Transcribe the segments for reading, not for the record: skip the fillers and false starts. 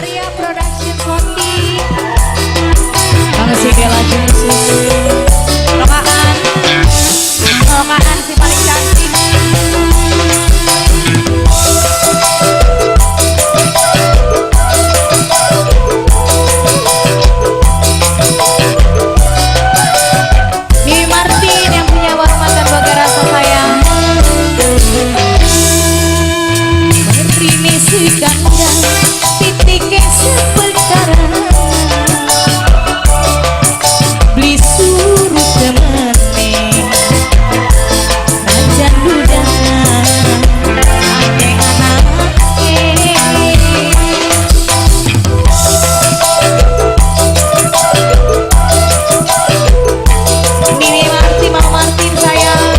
Maria Production Kondi. Bang sini lagi khusus. Rokaan. Rokaan si paling cantik. Mimi Martin yang punya warung makan Baga Rasa sayang. Mrene sikandang titike seperkara. Beli suruh temene najan duda ake anake. Mimi Martin, Mama Martin sayang.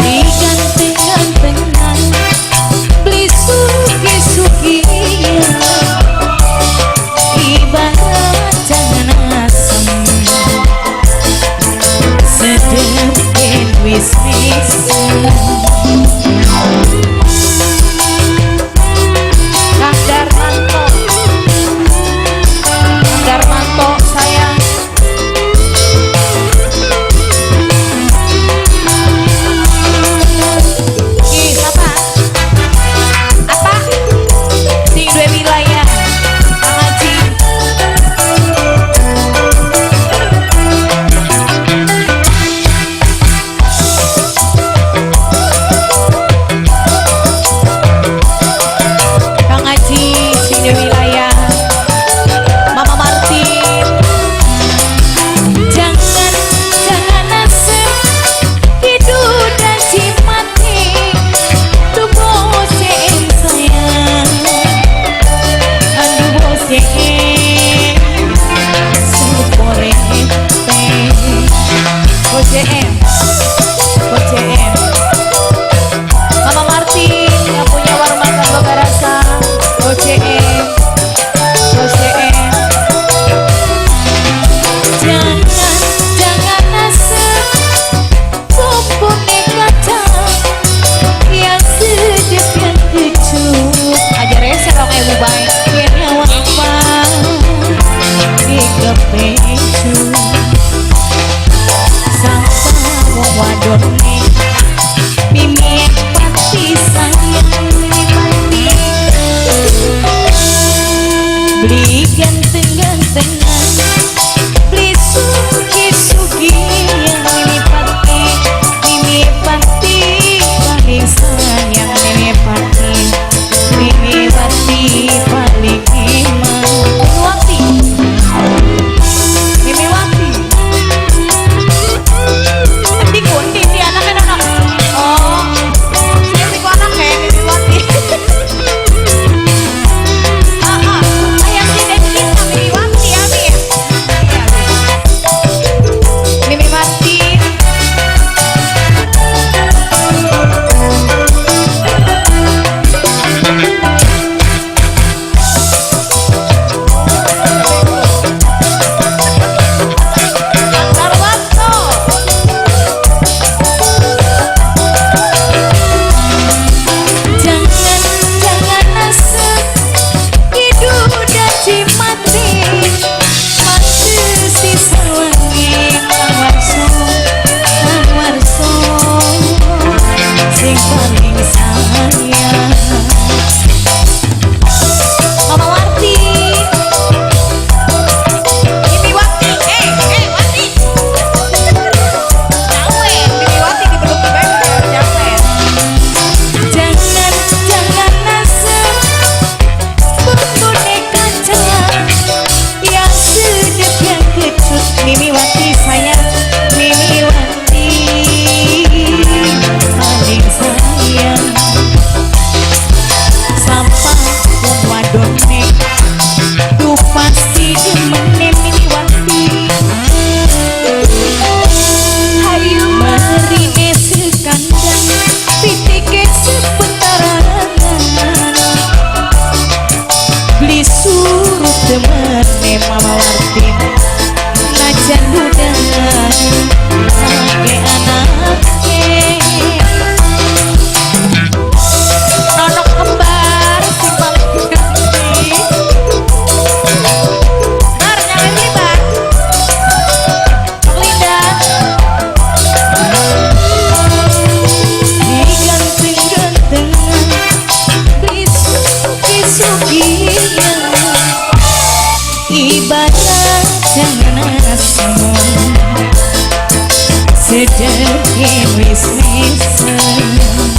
Beli ganteng-gantengan, beli suki-sukian, ibarat jangan asem, sedepin wis-wis. Kang Darmanto, Kang Darmanto sayang. Ki, siapa? Apa? Sing dua wilayah. Kang Haji. Sedeke wis mesem.